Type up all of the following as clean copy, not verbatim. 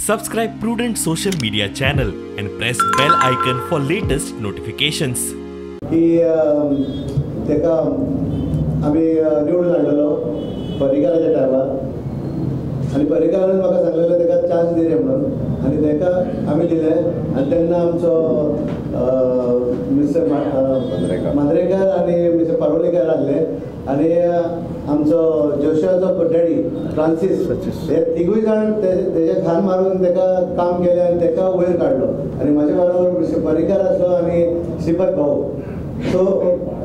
Subscribe Prudent social media channel and press bell icon for latest notifications. की ताका आमी निवडून हाडलेलो पर्रीकाराच्या टायमार आनी पर्रीकारान म्हाका सांगलेलें ताका चान्स दिले म्हणून आनी ताका आमी दिले आनी तेन्ना आमचो मिस्टर मांद्रेकर आनी मिस्टर पारोलीकर आसले आनी आमचो जोशाचो डॅडी फ्रांसीस हे तिगूय जाण तेजे खान मारून ताका काम केलें आनी ताका वयर काडलो आनी म्हाजे बरोबर मिस्टर पर्रीकर आसलो आनी श्रीपद भाऊ. सो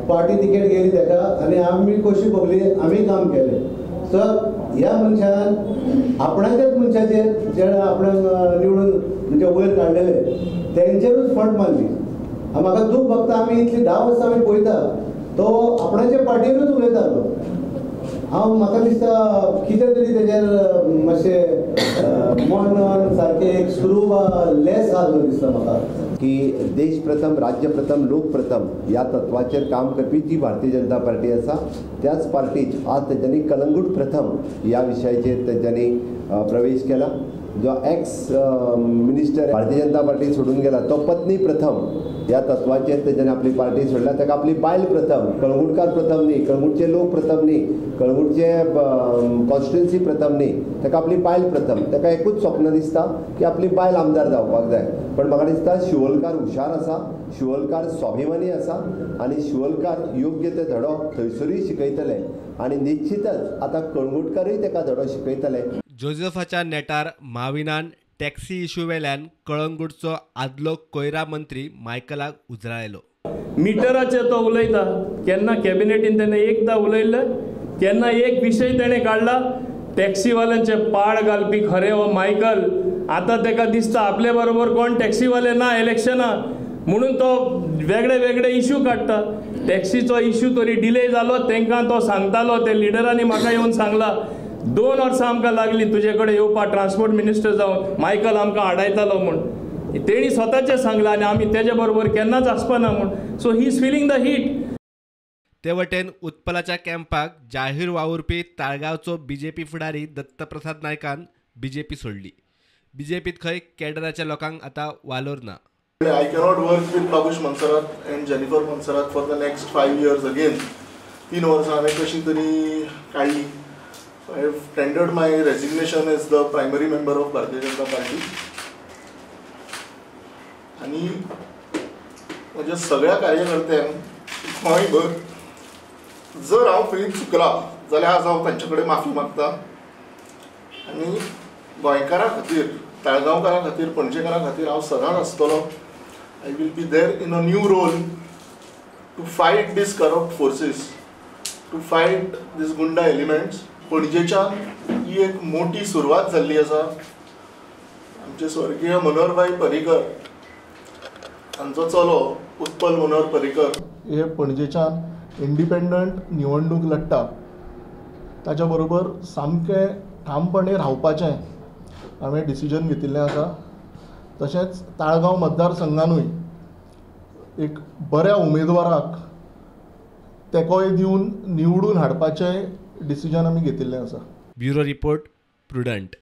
पार्टी तिकेट गेली ताका आनी आमी खोशी भोगली, आमी काम केलें. सो ह्या मनशान आपणाच्याच मनशाचेर जे आपणाक निवडून म्हणजे वयर काडलेले तेंचेरूच फट मारली. म्हाका दूख भोगता, आमी इतली 10 वर्सां आमी पळयता तो आपणाच्या पार्टीरूच उलयतालो. हांव म्हाका दिसता कितें तरी तेजेर मातशें मन सारकें एक स्क्रू लेस आसलो दिसता म्हाका. की देश प्रथम, राज्य प्रथम, लोक प्रथम ह्या तत्वाचेर काम करपी जी भारतीय जनता पार्टी आसा त्याच पार्टीक आज तेंच्यांनी कलंगूट प्रथम ह्या विशयाचेर तेंच्यांनी प्रवेश केला. जो ex minister Bharatiya Janata party सोडून गेला तो पत्नी प्रथम ह्या तत्वाचेर तेंच्यांनी आपली पार्टी सोडल्या. ताका आपली बायल प्रथम, कळंगूटकार प्रथम न्ही, कळंगूटचे लोक प्रथम न्ही, कळंगूटचे कॉन्स्टिट्युएन्सी प्रथम न्ही, ताका आपली बायल प्रथम. ताका एकूच स्वप्न दिसता की आपली बायल आमदार जावपाक जाय. पण म्हाका दिसता शिवोलकार हुशार आसा, शिवोलकार स्वाभिमानी आसा आनी शिवोलकार योग्य ते धडो थंयसरूय शिकयतले आनी निश्चितच आतां कळंगूटकारूय ताका धडो शिकयतले. जोसेफाच्या नेटार माविनान टॅक्सी इशू वेल्यान कळंगूटचो आदलो कोयरा मंत्री मायकलाक उजरायलो. मिटराचेर तो उलयता, केन्ना कॅबिनेटीन तेणें एकदां उलयल्लें, केन्ना एक विशय तेणें काडला. टॅक्सीवाल्यांचे पाड घालपी खरें हो मायकल. आतां ताका दिसता आपले बरोबर कोण टॅक्सीवाले ना इलेक्शनाक, म्हणून तो वेगळे वेगळे इशू काडटा. टॅक्सीचो इशू तरी डिले जालो, तांकां तो सांगतालो, ते लिडरांनी म्हाका येवन सांगला 2 वर्सां आमकां लागली तुजे कडेन येवपाक ट्रान्सपोर्ट मिनिस्टर जावन, मायकल आमकां आडायतालो म्हूण तेणी स्वताचें सांगलां आनी आमी तेजे बरोबर केन्नाच आसपाना म्हूण. So he is feeling the heat. ते वटेन उत्पलाच्या कॅम्पाक जाहीर वावुरपी ताळगांवचो बीजेपी फुडारी दत्तप्रसाद नायकान बीजेपी सोडली. बीजेपीत खंय कॅडराच्या लोकांक आतां वालोर ना. I cannot work with Babush Monserrate and Jennifer Monserrate for the next 5 years again. 3 वर्सां हांवें कशी तरी काडली. I have tendered my resignation as the primary member of Bharatiya Janata Party. आनी म्हज्या सगळ्या कार्यकर्त्यांक गोंयभर जर हांव खंय चुकला जाल्यार आज हांव तांचे कडेन माफी मागता आनी गोंयकारां खातीर, ताळगांवकारां खातीर, पणजेकारां खातीर हांव सदांच आसतलो. I will be there in a new role to fight these corrupt forces, to fight these goonda elements. पणजेच्यान ही एक मोठी सुरवात जाल्ली आसा. आमचे स्वर्गीय मनोहरभाई पर्रीकर हांचो चलो उत्पल मनोहर पर्रीकर हे पणजेच्यान इंडिपेंडंट निवडणूक लढटा. ताच्या बरोबर सामकें ठामपणे रावपाचें हांवें डिसिजन घेतिल्लें आसा. तशेंच ताळगांव मतदारसंघानूय एक बऱ्या उमेदवाराक तेंकोय दिवन निवडून हाडपाचें डिसिजन आमी घेतिल्लें आसा. Bureau report, Prudent.